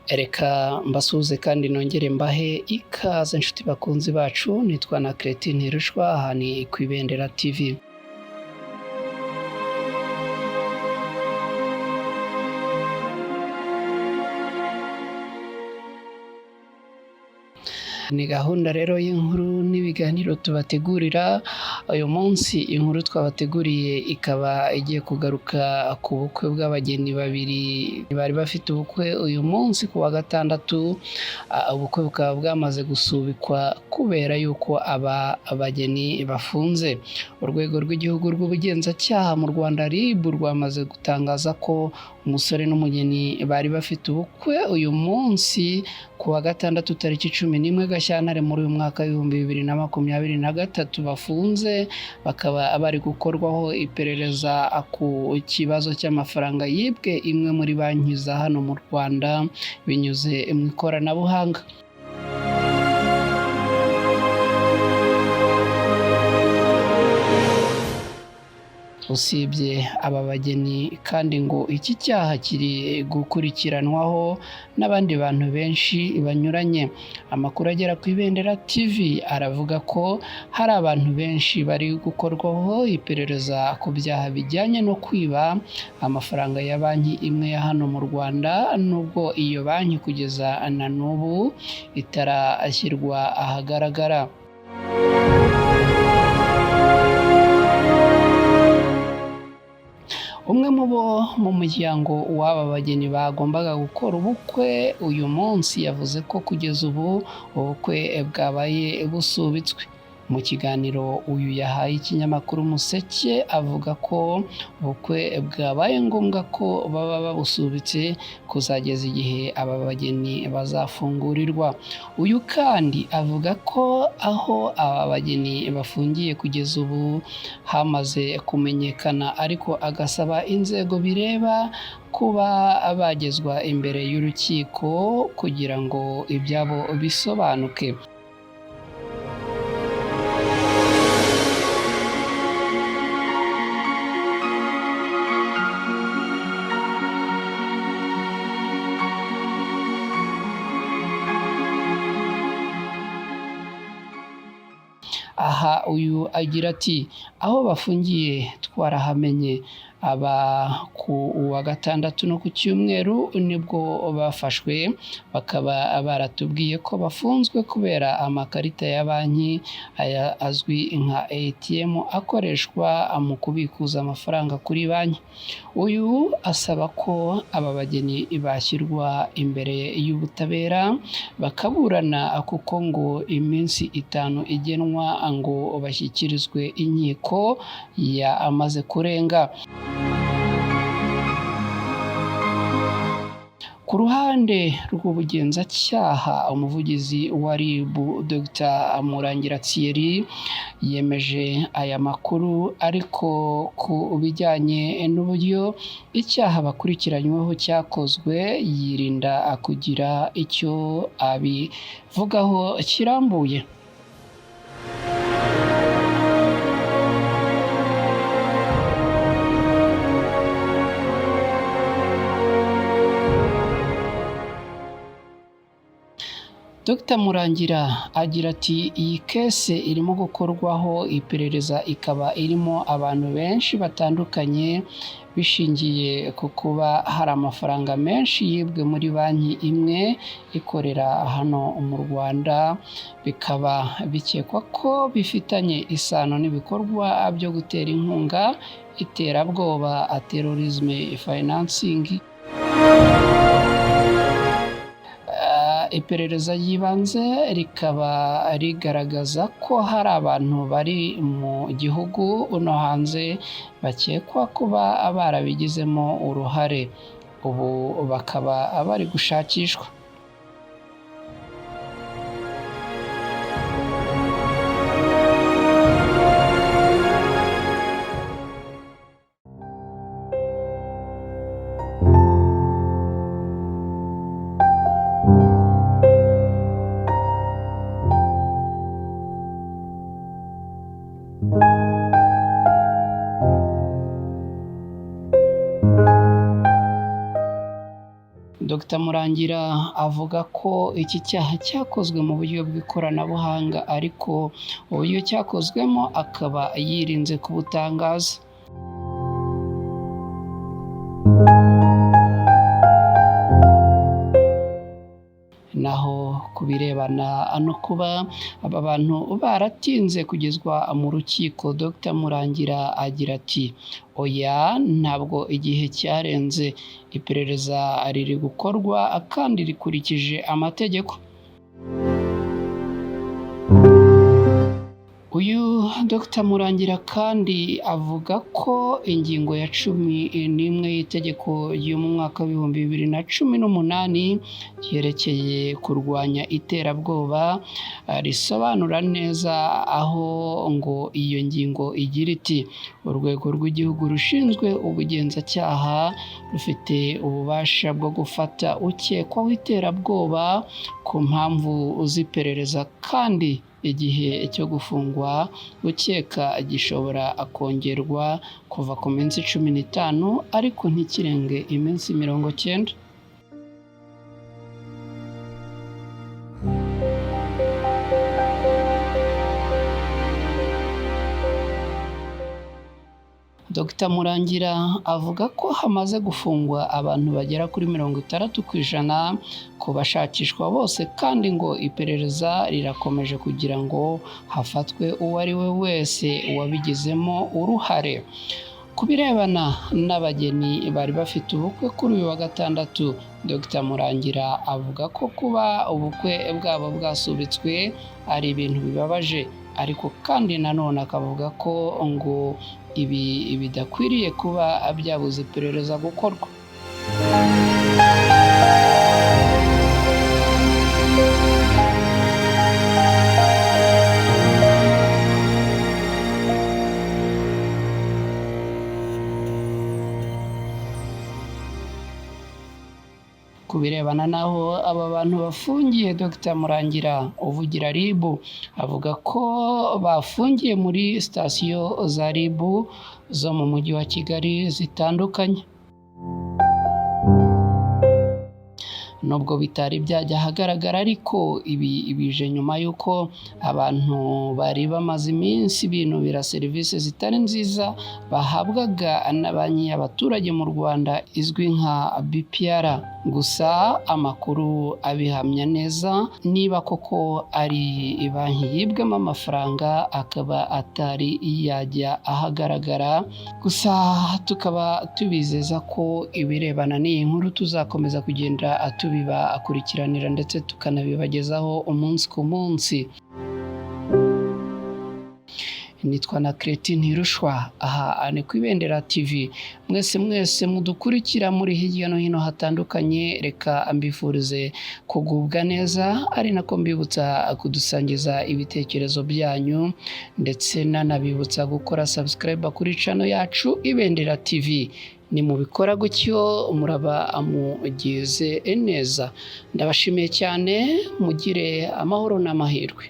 Reka mbasuhuze kandi nongere mbahe ikaze inshuti bakunzi bacu, nitwa na Cretin Ntirushwa, aha ni ku Ibendera TV. Ni gahunda rero y'inkuru n'ibiganiro tubategurira, uyu munsi inkuru twabateguriye ikaba igiye kugaruka ku bukwe bw'abageni babiri bari bafite ubukwe uyu munsi ku wa gatandatu, ubukwe bukaba bwamaze gusubikwa kubera yuko aba bageni bafunze. Urwego rw'igihugu rw'ubugenzacyaha mu Rwanda RIB rwamaze gutangaza ko umusore n'umugeni bari bafite ubukwe uyu munsi ku wa gatandatu tariki 11 Gashyantare muri uyu mwaka w'2023 bafunze, bakaba bari gukorwaho iperereza ku kibazo cy'amafaranga yibwe imwe muri banki za hano mu Rwanda binyuze mu ikoranabuhanga. Usibye aba bageni kandi ngo iki cyaha kiri gukurikiranwaho n'abandi bantu benshi banyuranye. Amakuru agera ku Ibendera TV aravuga ko hari abantu benshi bari gukorwaho iperereza ku byaha bijyanye no kwiba amafaranga ya banki imwe ya hano mu Rwanda, nubwo iyo banki kugeza na n'ubu itarashyirwa ahagaragara. Umwe mu bo mu muryango w'aba bageni bagombaga gukora ubukwe uyu munsi yavuze ko kugeza ubu ubukwe bwabaye busubitswe. Mu kiganiro uyu yahaye ikinyamakuru Umuseke avuga ko ubukwe bwabaye ngombwa ko baba babusubitse kuzageza igihe aba bageni bazafungurirwa. Uyu kandi avuga ko aho aba bageni bafungiye kugeza ubu hamaze kumenyekana, ariko agasaba inzego bireba kuba bagezwa imbere y'urukiko kugira ngo ibyabo bisobanuke. Aha uyu agira ati aho bafungiye twarahamenye, aba ku wa gatandatu no ku cyumweru nibwo bafashwe, bakaba baratubwiye ko bafunzwe kubera amakarita ya banki aya azwi nka ATM akoreshwa mu kubikuza amafaranga kuri banki. Uyu asaba ko aba bageni bashyirwa imbere y'ubutabera bakaburana, kuko ngo iminsi 5 igenwa ngo bashyikirizwe inkiko yamaze kurenga. Ku ruhande rw'ubugenzacyaha, umuvugizi wa RIB Dr Murangira Thierry yemeje aya makuru, ariko ku bijyanye n'uburyo icyaha bakurikiranyweho cyakozwe yirinda kugira icyo abivugaho kirambuye. Dr Murangira agira ati iyi kese irimo gukorwaho iperereza ikaba irimo abantu benshi batandukanye bishingiye ku kuba hari amafaranga menshi yibwe muri banki imwe ikorera hano mu Rwanda, bikaba bikekwa ko bifitanye isano n'ibikorwa byo gutera inkunga iterabwoba terrorism financing. Iperereza ry'ibanze rikaba rigaragaza ko hari abantu bari mu gihugu no hanze bakekwa kuba barabigizemo uruhare, ubu bakaba bari gushakishwa. Dr Murangira avuga ko iki cyaha cyakozwe mu buryo bw'ikoranabuhanga, ariko uburyo cyakozwemo akaba yirinze kubutangaza. Naho ku birebana no kuba aba bantu baratinze kugezwa mu rukiko, Dr Murangira agira ati: "Oya, ntabwo igihe cyarenze, iperereza riri gukorwa kandi rikurikije amategeko." Uyu Dr Murangira kandi avuga ko ingingo ya 11 y'itegeko ryo mu mwaka w'2018 ryerekeye kurwanya iterabwoba risobanura neza, aho ngo iyo ngingo igira iti: "Urwego rw'igihugu rushinzwe ubugenzacyaha rufite ububasha bwo gufata ukekwaho iterabwoba ku mpamvu z'iperereza, kandi igihe cyo gufungwa ukeka gishobora kongerwa kuva ku minsi 15 ariko ntikirenge iminsi 90." Dr Murangira avuga ko hamaze gufungwa abantu bagera kuri 60% ku bashakishwa bose, kandi ngo iperereza rirakomeje kugira ngo hafatwe uwo ari we wese wabigizemo uruhare. Ku birebana n'abageni bari bafite ubukwe kuri uyu wa gatandatu, Dr Murangira avuga ko kuba ubukwe bwabo bwasubitswe ari ibintu bibabaje, ariko kandi nanone akavuga ko ngo ibi bidakwiriye kuba byabuza iperereza gukorwa. Ku birebana n'aho aba bantu bafungiye, Dr Murangira uvugira RIB avuga ko bafungiye muri sitasiyo za RIB zo mu mujyi wa Kigali zitandukanye. Nubwo bitari byajya ahagaragara, ariko ibi bije nyuma y'uko abantu bari bamaze iminsi binubira serivisi zitari nziza bahabwaga na banki y'abaturage mu Rwanda izwi nka BPR. Gusa amakuru abihamya neza niba koko ari banki yibwemo amafaranga akaba atari yajya ahagaragara. Gusa tukaba tubizeza ko ibirebana n'iyi nkuru tuzakomeza kugenda tubibakurikiranira ndetse tukanabibagezaho umunsi ku munsi. Nitwa na Cretin Ntirushwa, aha ni ku Ibendera TV. Mwese mwese mudukurikira muri hirya no hino hatandukanye, reka mbifurize kugubwa neza, ari nako mbibutsa kudusangiza ibitekerezo byanyu, ndetse nanabibutsa gukora subscribe kuri channel yacu Ibendera TV. Nimubikora gutyo muraba mugize neza. Ndabashimiye cyane, mugire amahoro n'amahirwe.